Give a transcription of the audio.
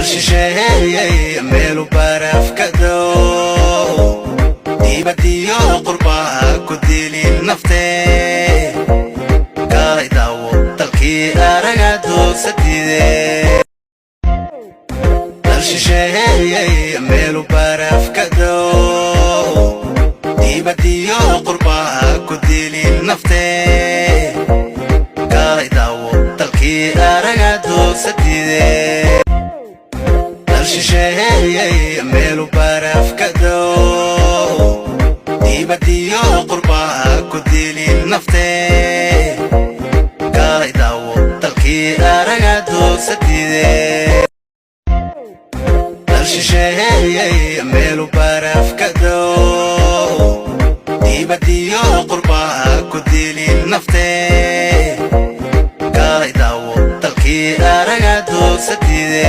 Dal shisheeye meelu baraf ka doo, dibadiyo qurbaha ku dilin naftee. Kaalay daawo dalkii, araga doogsatide. Dal shisheeye meelu baraf ka doo, dibadiyo qurbaha ku dilin naftee. Kaalay daawo dalkii, araga doogsatide. Dal shisheeye meelu baraf ka doo, dibadiyo qurbaha ku dilin naftee. Kaalay daawo dalkii, araga doogsatide. Dal shisheeye meelu baraf ka doo, dibadiyo qurbaha ku dilin naftee. Kaalay daawo dalkii, araga doogsatide.